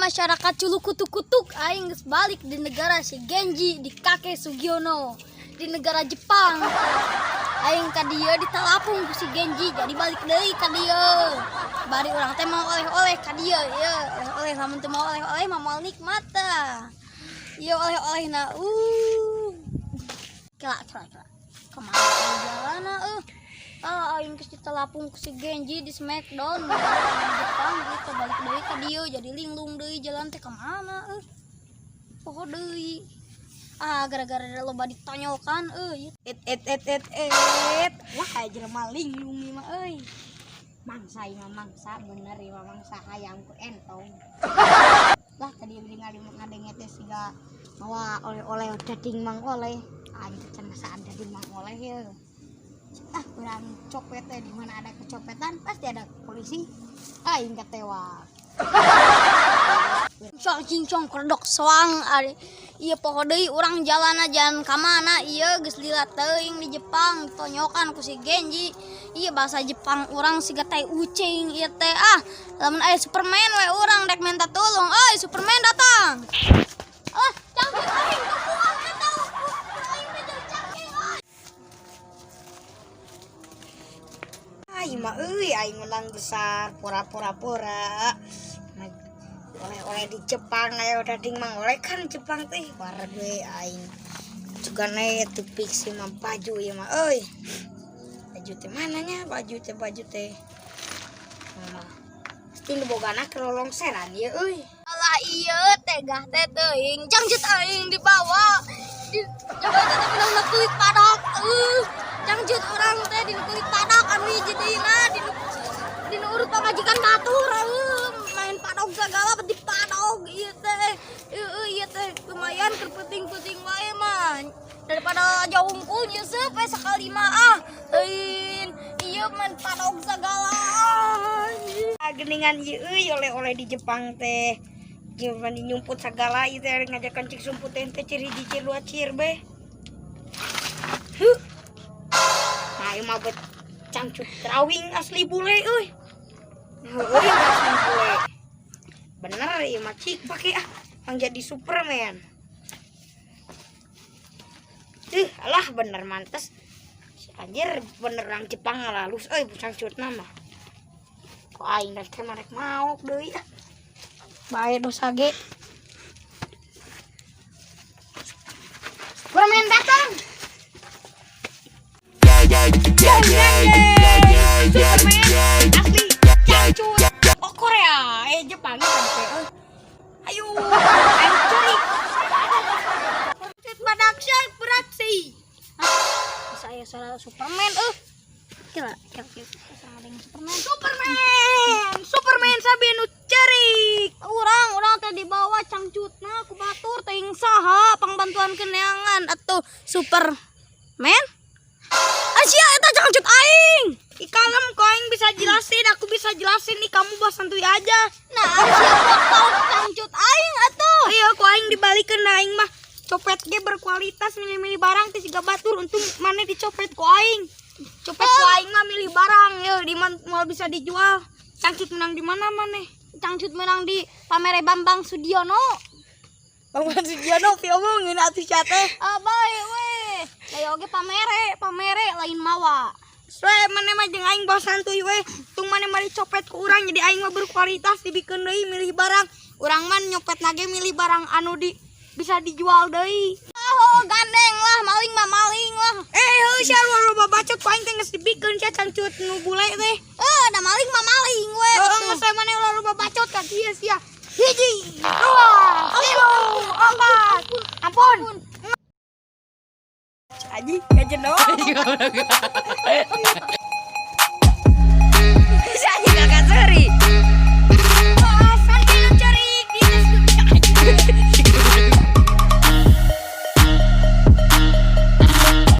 Masyarakat Culu kutuk-kutuk, aing geus balik di negara si Genji, di kakek Sugiono, di negara Jepang. Aing ka dieu ditalapung ku si Genji, jadi balik deui ka dieu. Bari urang teh mau oleh-oleh ka dieu, ieu oleh-oleh. Lamun teu mau oleh-oleh mah moal nikmat tah. Ieu oleh-oleh na. Kela, kela, kela. Kemana jalan? Ah, aing geus ditelapung ku si Genji di Smackdown di Jepang gitu, balik deui ka dieu jadi linglung deui, jalan teh kemana? Poho deui. Ah, gara-gara loba ditonyokan euy. Et et et et et. Wah, kayak jelema linglung ieu mah euy. Mangsa ieu mah, mangsa bener ieu mah, mangsa hayam ku entong. Lah, tadi beli ngadenge teh siga mawa oleh-oleh dading Mang Oleh. Aing teh cenah saat dading Mang Oleh ye. Ah, urang copet teh, di mana ada kecopetan pasti ada polisi. Aing ketewak. Cincong cincong kerdok soang ari. Ieu poho deui urang jalan jalan ka mana ieu. Geus lila teuing di Jepang tonyokan ku si Genji. Ieu bahasa Jepang urang siga tai ucing ieu teh. Ah, lamun aya Superman we urang rek minta tolong. Euy, Superman datang. Ah, cangcut aing tungguan eta. Aing teh jadi cangking euy. Aing mah euy, aing menang besar pora-pora pora. Nah, oleh-oleh di Jepang ayo dading Mang Oleh kan Jepang teh wareg we aing. Juga nih tuh fix mah baju ieu mah euy. Baju teh mananya, baju teh, baju teh. Mah. Pasti nu bogana kelolongseran ieu euy. Alah, iya tegah teh teuing cangcut aing dibawa di coba itu teh pindah kulit padak. Cangcut urang teh di kulit padak anu hiji deuna di urut pamajikan batur. Main padog segala di padog ieu teh. Ieu teh lumayan keur peuting-peuting wae mah daripada jauh hungkul nyeuseep we sakali mah. Ah, teuing ieu main padog segala. Ah, geningan ieu euy, oleh-oleh di Jepang teh. Jeung nyumput segala ieu teh, ngajakan cik sumput teh teh cir hiji, cir dua, cir be. Huh. Nah, ieu mah bet cangcut drawing asli bule euy. Heueuy, asli bule. Bener ieu mah, cik pake ah, yang jadi Superman. Alah, bener mantes. Anjir, bener orang Jepang halus euy cangcutna mah. Kok aing rek teh marek maok deui ah. Bae dosa ge. Superman datang. Superman asli cangcut. Oh, Korea, eh, Jepang kan teh. Eh. Ayo, ayo curi. Cangcut badak beraksi. Bisa aya suara Superman. Kira kira kira sama dengan Superman. Superman, Superman sabi nu cerik. Urang urang teh dibawa cangcutna ku batur teuing saha pangbantuan keneangan atuh Superman. Asia eta cangcut aing. Ih, kalem kok aing bisa jelasin, aku bisa jelasin nih, kamu bawa santuy aja. Nah, sia potong cangcut aing atuh. Iya, ku aing dibalikeun. Nah, aing mah copet ge berkualitas, milih-milih barang teh siga batur, untung mana dicopet ku aing. Copet ku aing mah milih barang ya di mana mau bisa dijual. Cangcut menang di mana maneh? Cangcut menang di pamere Bambang Sudiono. Bambang Sudiono pi omongin atuh sia teh. Ah, bae we. Aya oge pamere, pamere lain mawa. Swe maneh mah jeung aing bawa santuy we. Tung maneh mah dicopet ku urang, jadi aing mah berkualitas dibikeun deui milih barang. Urang mah nyopet nage milih barang anu di bisa dijual deui. Oh, gandeng lah, maling mah maling lah. Eh, heuh sia loba bacot, ku aing teh geus dibikeun sia cangcut nu bule teh. Eh, da maling mah maling we. Heeh, Atuh. geus maneh ulah loba bacot ka dieu sia. Hiji, dua, tilu, empat. Ampun. Aji, kajeun.